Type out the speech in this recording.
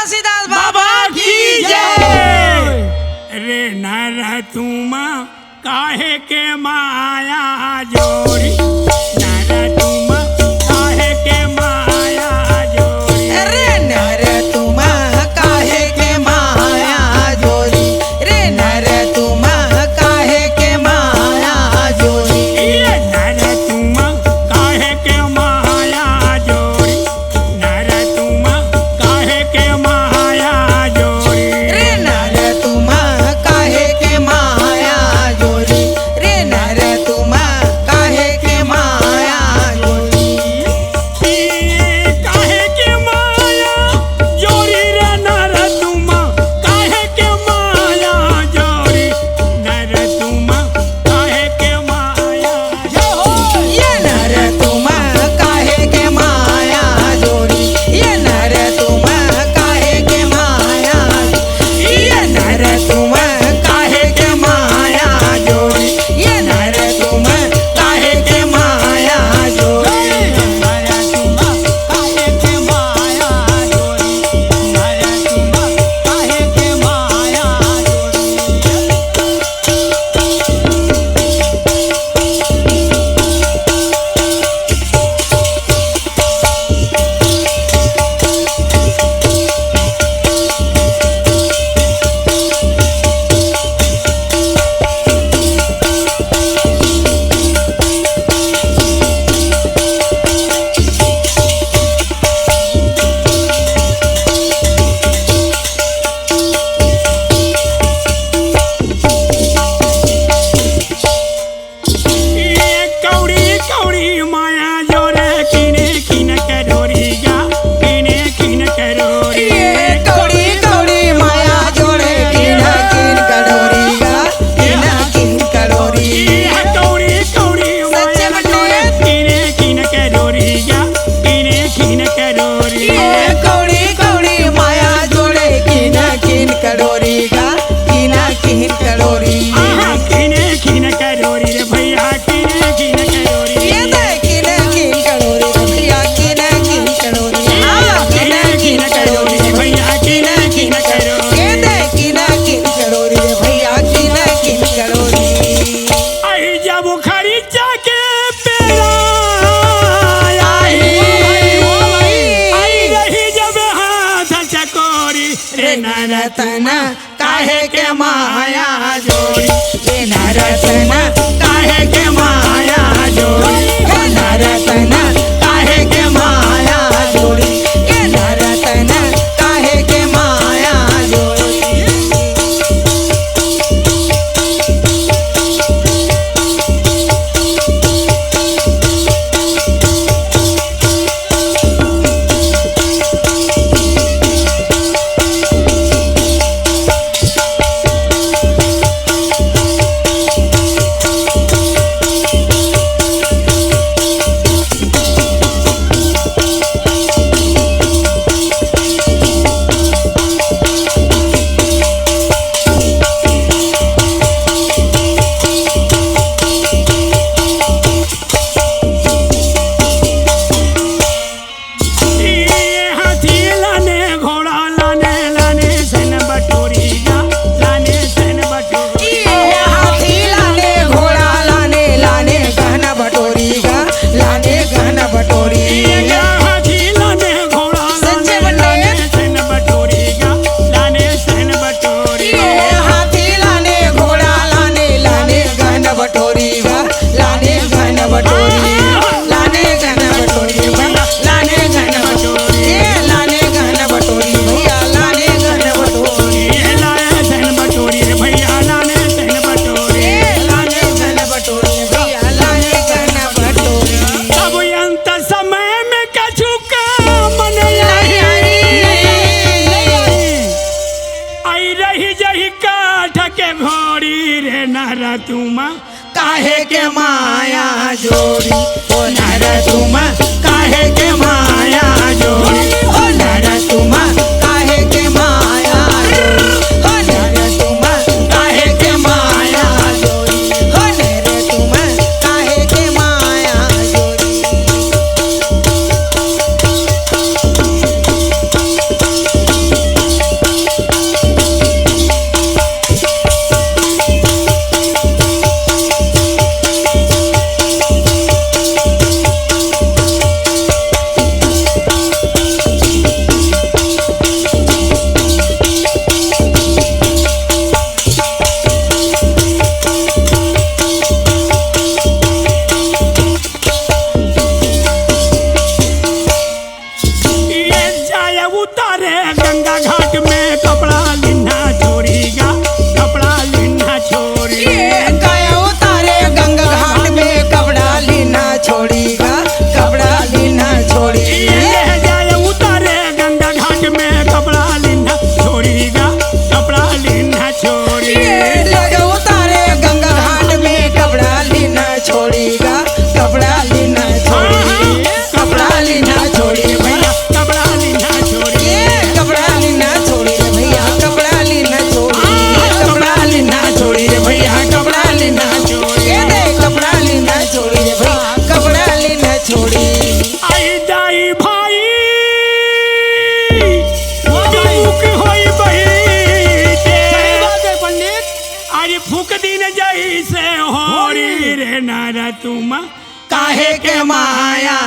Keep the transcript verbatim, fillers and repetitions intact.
तुलसीदास बाबा की जय। रे नर तुम काहे के माया जोरी, नर तुम काहे के माया जोरी। रे नर तुम काहे के माया जोरी, रे नर तुम काहे के माया जोरी। ये नर तुम काहे के माया जोरी, नर तुम काहे के माया जोरी। रे नर तुम काहे के माया जोरी, रे नर तुम काहे के माया जोरी। काहे के माया जोरी रे नर तुम, काहे के माया जोरी, नर तुम काहे के माया। ये नर तुम काहे के माया जोरी, ये नर तुम काहे के माया, ये नर तुम काहे के माया जोरी, ये नर तुम काहे के माया जोरी। ये कौड़ी कौड़ी माया जोरे, किने किन के डोरी गा, किने किन के डोरी। ये कौड़ी कौड़ी माया जोरे, किने किन के डोरी गा, किने किन के डोरी। ये कौड़ी कौड़ी माया जोरे, किने किन के डोरी गा, किने किन के डोरी। ये कौड़ी कौड़ी माया जोरे, किने किन के डोरी गा, किने किन के डोरी। आहा, किने किन के डोरी रे भैया, किने किन के डोरी। ये दे किने किन के डोरी रे भैया, किने किन के डोरी। हाँ, किने किन के डोरी रे भैया, किने किन के डोरी। ये दे किने किन के डोरी रे भैया, किने किन के डोरी। आई जब खरीचा के पेरा, आई, आई रही जब हाथ चकोरी, रे नर तुम काहे के माया जोरी, ये नर तुम काहे के माया जोरी, हे नर तुम काहे के माया जोरी, ये नर तुम काहे के माया जोरी। ये हाथी लाने घोड़ा लाने, लाने सेन बटोरी गा, लाने सेन बटोरी। ये हाथी लाने घोड़ा लाने, लाने गहना बटोरी गा, लाने गहना बटोरी। ये हाथी लाने घोड़ा लाने, लाने सेन बटोरी गा, लाने सेन बटोरी। ये हाथी लाने घोड़ा लाने, लाने गहना बटोरी गा, लाने गहना बटोरी। लाने गहना बटोरी भैया, लाने गहना बटोरी, ए, लाने गहना बटोरी भैया, लाने गहना बटोरी। ए, लाने गहना बटोरी रे भैया, लाने गहना बटोरी। ए, लाने गहना बटोरी भैया, लाने गहना बटोरी। तब अंत समय में कछु काम नहीं आई। आई रही जही काठ के घोड़ी रे नर तुम काहे के माया जोरी, ओ नर तुम काहे के माया जोरी, ओ नर तुम काहे के माया जोरी, ओ नर तुम काहे के माया जोरी, ओ नर तुम काहे के माया जोरी। एक माया